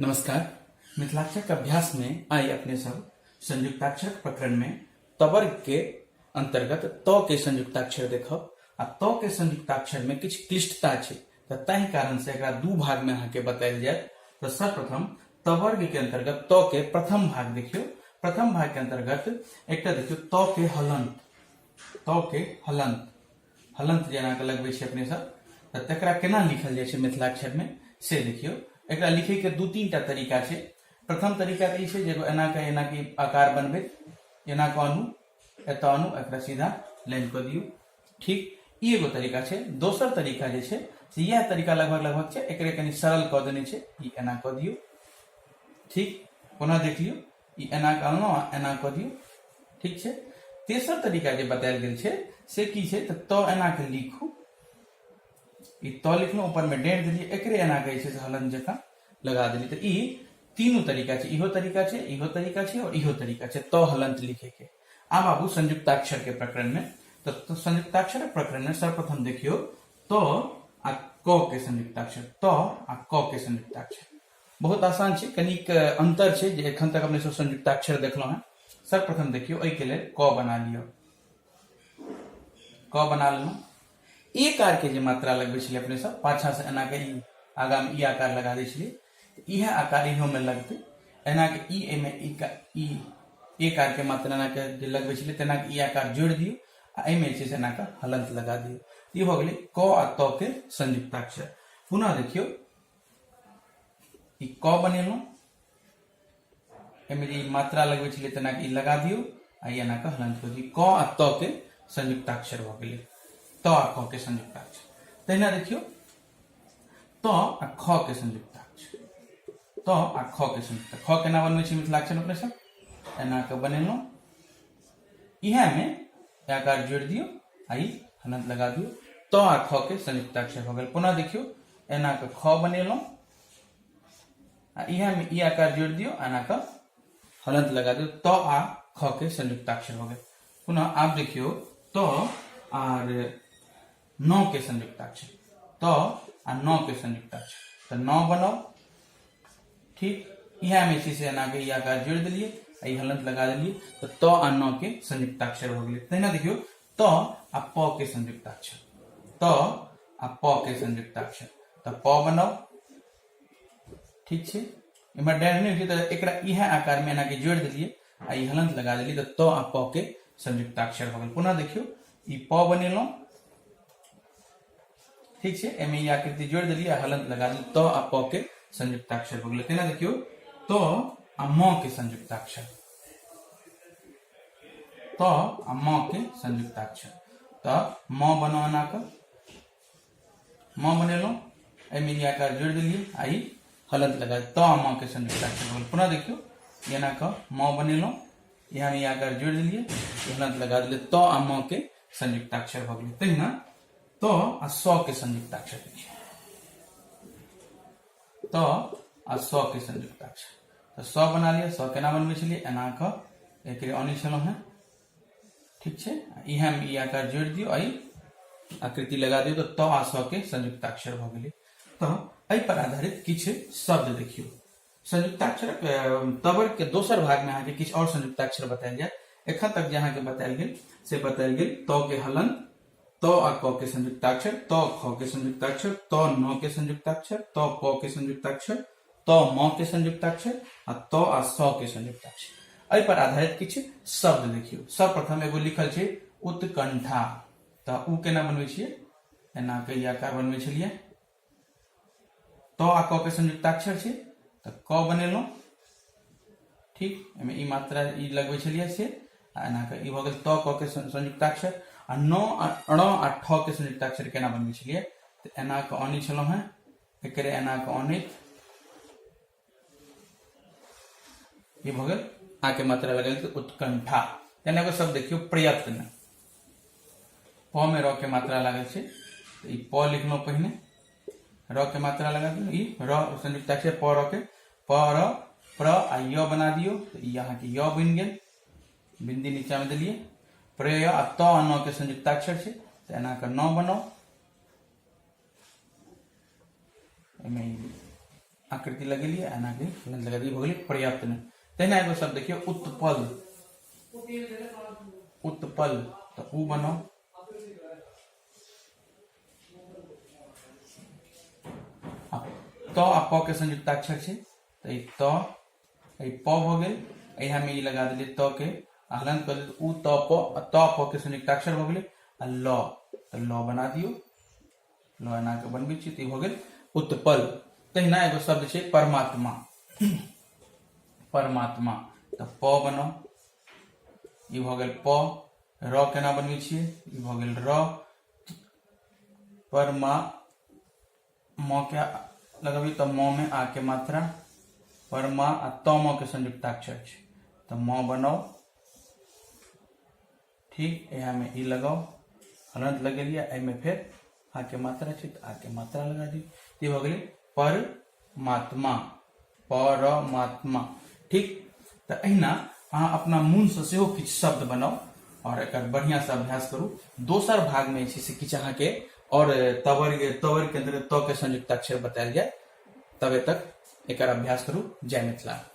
नमस्कार। मिथिलाक्षर अभ्यास में आई अपने सब संयुक्ताक्षर प्रकरण में तवर्ग के अंतर्गत त के संयुक्ताक्षर देखब आ त के संयुक्ताक्षर में किछु क्लिष्टता छै तऽ ताहि कारण से एकरा दू भाग में अहाँके बतायल जायत। तऽ सर्वप्रथम तवर्ग के अंतर्गत त के प्रथम भाग देखियौ। प्रथम भाग के अंतर्गत एकटा देखियौ त के हलंत, त के हलंत, हलंत जे एना कऽ लगबै छी अपने सब, तऽ तकरा केना लिखल जाइ छै मिथिलाक्षर में से देखियौ। एकरा लिखै के दू तीन टा तरीका छै। प्रथम तरीका तऽ ई छै जे एगो एना के एना के आकार बनबैत एना कऽ आनू, एतऽ आनू, एकरा सीधा लाइन कऽ दियौ। ठीक, ई एगो तरीका छै। दोसर तरीका जे छै से इएह तरीका लगभग लगभग छै, एकरे कनि सरल कऽ देने छै, ई एना कऽ दियौ। ठीक, कोना देख लियौ, ई एना कऽ अनलहुँ आ एना कऽ दियौ। ठीक छै। तेसर तरीका जे बतायल गेल छै से की छै, तऽ त एना के लिखू, ई त लिखलहुँ, ऊपर में डेढ़ देलियै, एकरे एना के जे छै से हलन जकाँ लगा देलियै। तऽ ई तीनू तरीका छै, इहो तरीका छै, इहो तरीका छै और इहो तरीका छै त हलंत लिखे के। आब आबू संयुक्ताक्षर के प्रकरण में। तऽ संयुक्ताक्षर प्रकरण में सर्वप्रथम देखियौ त आ क के संयुक्ताक्षर, त आ क के संयुक्ताक्षर बहुत आसान छै, कनिक अंतर छै जे एखन तक अपने सब संयुक्ताक्षर देखलहुँ हैं। सर्वप्रथम देखियौ एहिके लेल क बना लिअ, क बना लेलहुँ। एक आर के जे मात्रा लगबै छलियै अपने सब, पाछा से एना के ई आगा में ई आकार लगा दै छलियै, इएह आकार इहो में लगतै। एना के ई एहिमे ई का ई एक आर के मात्रा एना के जे लगबै छलियै तेना के ई आकार जोड़ि दियौ आ एहिमे जे छै से एना के हलंत लगा दियौ। ई भऽ गेलै क आ त के संयुक्ताक्षर। पुनः देखियौ ई क बनेलहुँ, एहिमे जे मात्रा लगबै छलियै तेना के ई लगा दियौ आ ई एना के हलंत कऽ दियौ। क आ त के संयुक्ताक्षर भऽ गेलै, त आ क के संयुक्ताक्षर। तहिना देखियौ त आ ख के संयुक्ताक्षर, त आ ख के संयुक्त। ख केना बनबै छी मिथिलाक्षर अपने सब, एना के बनेलहुँ, इएह में आकार जोड़ि दियौ आ ई हलंत लगा दियौ, त आ ख के संयुक्ताक्षर भऽ गेल। पुनः देखियौ एना के ख बनेलहुँ आ इएह में ई आकार जोड़ि दियौ, एना के हलंत लगा दियौ, त आ ख के संयुक्ताक्षर भऽ गेल। पुनः आब देखियौ त आर नौ के संयुक्ताक्षर, त आ नौ के संयुक्ताक्षर, तऽ नौ बनाउ। ठीक, इएह में छै से एना के ई आकार जोड़ि देलियै आ ई हलंत लगा देलियै, तऽ त आ नौ के संयुक्ताक्षर भऽ गेलै। तहिना देखियौ त आ प के संयुक्ताक्षर, त आ प के संयुक्ताक्षर, तऽ प बनाउ। ठीक छै, इम्हर डाँढ़ नहि होइ छै तऽ एकरा इएह आकार में एना के जोड़ि देलियै आ ई हलंत लगा देलियै, तऽ त आ प के संयुक्ताक्षर भऽ गेल। पुनः देखियौ ई प बनेलहुँ, ठीक छै, एहिमे ई आकृति जोड़ि देलियै आ हलंत लगा देलियै, त आ प के संयुक्ताक्षर भऽ गेलै। तेना देखियौ त आ म के संयुक्ताक्षर, त आ म के संयुक्ताक्षर, तऽ म बनाउ एना कऽ, म बनेलहुँ, एहिमे ई आकार जोड़ि देलियै आ ई हलंत लगा त आ म के संयुक्ताक्षर भऽ गेल। पुनः देखियौ एना कऽ म बनेलहुँ, इएहमे ई आकार जोड़ि देलियै, हलंत लगा देलियै, त आ म के संयुक्ताक्षर भऽ गेलै। तहिना त आ स के संयुक्ताक्षर देखियौ, त आ स के संयुक्ताक्षर, तऽ स बना लिअ। स केना बनबै छलियै, एना कऽ एकरे अनै छलहुँ हेँ। ठीक छै, इएहमे ई आकार जोड़ि दियौ आ ई आकृति लगा दियौ, तऽ त आ स के संयुक्ताक्षर भऽ गेलै। तऽ एहि पर आधारित किछु शब्द देखियौ। संयुक्ताक्षरक तवर्ग के दोसर भाग में अहाँके किछु और संयुक्ताक्षर बतायल जायत। एखन तक जे अहाँके बतायल गेल से बतायल गेल त के हलंत, त आ क के संयुक्ताक्षर, त ख के संयुक्ताक्षर, त न के संयुक्ताक्षर, त प के संयुक्ताक्षर, त म के संयुक्ताक्षर आ त आ स के संयुक्ताक्षर। एहि पर आधारित किछु शब्द देखियौ। सर्वप्रथम एगो लिखल छै उत्कंठा, तऽ उ केना बनबै छियै, एना के ई आकार बनबै छलियै, त आ क के संयुक्ताक्षर छै तऽ क बनेलहुँ। ठीक, एहिमे ई मात्रा ई लगबै छलियै से, आ एना के ई भऽ गेल त क के संयुक्ताक्षर। आ न आ ण आ ठ के संयुक्ताक्षर केना बनबै छलियै, तऽ एना के अनै छलहुँ हेँ, एकरे एना के अनैत ई भऽ गेल, आ के मात्रा लगल तऽ उत्कंठा। तेना एगो शब्द देखियौ प्रयत्न, प में र के मात्रा लागल छै तऽ ई प लिखलहुँ पहिने, र के मात्रा लगा दियौ, ई र संयुक्ताक्षर प र के प र प्र आ य बना दियौ तऽ ई अहाँके य बनि गेल, बिंदी नीचा में देलियै। प्रेय आ त आ न के संयुक्ताक्षर छै तऽ एना कऽ न बनाउ, एहिमे आकृति लगेलियै, एना के हलंत लगा दियै, भऽ गेलै प्रयत्न। तहिना एगो शब्द देखियौ, उत्पल। उत्पल तऽ उ बनाउ, त आ प के संयुक्ताक्षर छै, तऽ ई त, ई प भऽ गेल, एहिमे ई लगा देलियै त के, आ हलंत कऽ देलियै उ त प, आ त प के संयुक्ताक्षर भऽ गेलै, आ ल, तऽ ल बना दियौ, ल एना के बनबै छियै तऽ ई भऽ गेल उत्पल। तहिना एगो शब्द छै परमात्मा। परमात्मा तऽ प बनाउ, ई भऽ गेल प, र केना बनबै छियै, ई भऽ गेल र, पर मा म के लगबियौ तऽ म में आ के मात्रा, पर मा आ त म के संयुक्ताक्षर छै तऽ म बनाउ, ठीक, इएहमे ई लगाउ, हलंत लगेलियै, एहिमे फेर आ के मात्रा छै तऽ आ के मात्रा लगा दियौ, ई भऽ गेलै परमात्मा, परमात्मा। ठीक, तऽ एहिना अहाँ अपना मोनसँ सेहो किछु शब्द बनाउ आओर एकर बढ़िआँसँ अभ्यास करू। दोसर भागमे जे छै से किछु अहाँके आओर तवर तवर के अन्तर्गत त के संयुक्ताक्षर बतायल जायत, तबे तक एकर अभ्यास करू। जय मिथिला।